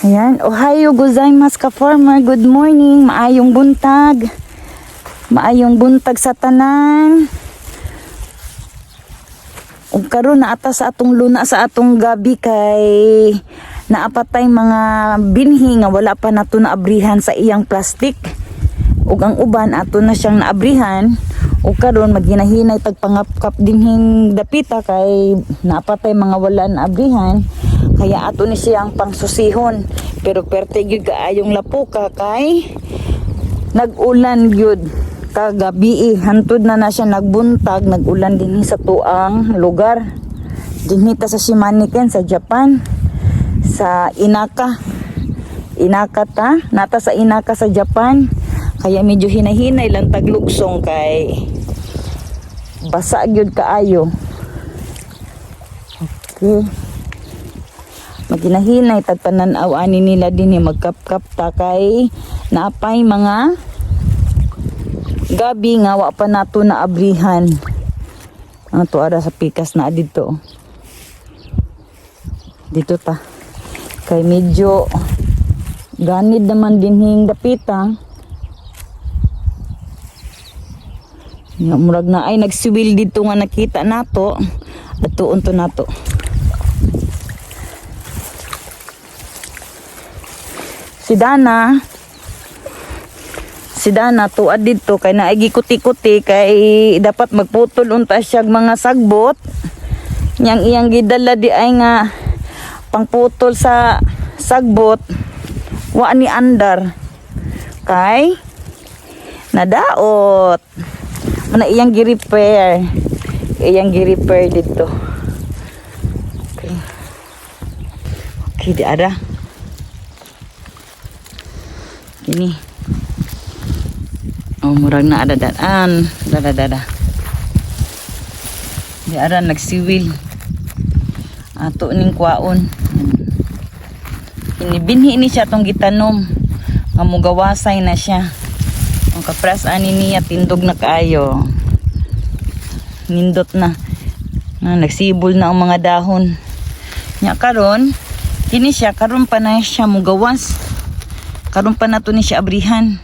Ayan, おはようございます ka farmer. Good morning. Maayong buntag. Maayong buntag sa tanan. Ug karon naa ta sa atong luna sa atong gabi kay naa pa tay mga binhi nga wala pa nato naabrihan sa iyang plastic. Ug ang uban ato na siyang naabrihan. Ug karon maghinahinay tag pangapkap dinhing dapita kay naa pa tay mga wala na abrihan. Kaya ato ni siyang pangsusihon. Pero perte gyud kaayong lapuka kay nag-ulan gyud kagabi. Hantud na na siya nagbuntag, nag-ulan dinhi sa tuang lugar. Dinhi ta sa Shimaniken sa Japan, sa Inaka. Inaka ta, naa ta sa Inaka sa Japan. Kaya medyo hinahinay lang taglugsong kay basa gyud kaayo. Okay. Maginahinay tag panan-aw ani nila dinhi, magkapkap ta kay naa pay mga gabi nga wa pa nato na abrihan. Ang tuara sa pikas na dito. Dito ta. Kay medyo ganid naman dinhing dapita. Nga murag na ay nagsiwil dito nga nakita nato. Atuon to nato. Si Dana, si Dana tuad dito kay naay kuti-kuti kay dapat magputol unta siya mga sagbot. Niyang iyang gidala di ay nga pangputol sa sagbot wa ni andar kay nadaot. Mana iyang gi-repair. Iyang gi-repair dito. Okay. Okay, di ada. Kini. Oh, murag na ada daan. Dada dada. Di ara nagsiwil. Ato ning kwaon. Ini binhi ni siya tong gitanom. Nga mugawasay na siya. Ang kapras ani niya, tindog na kaayo. Nindot na. Na nagsibol na ang mga dahon. Nya karon, kini siya karon pa na siya mugawas. Karon pa na to ni siya abrihan.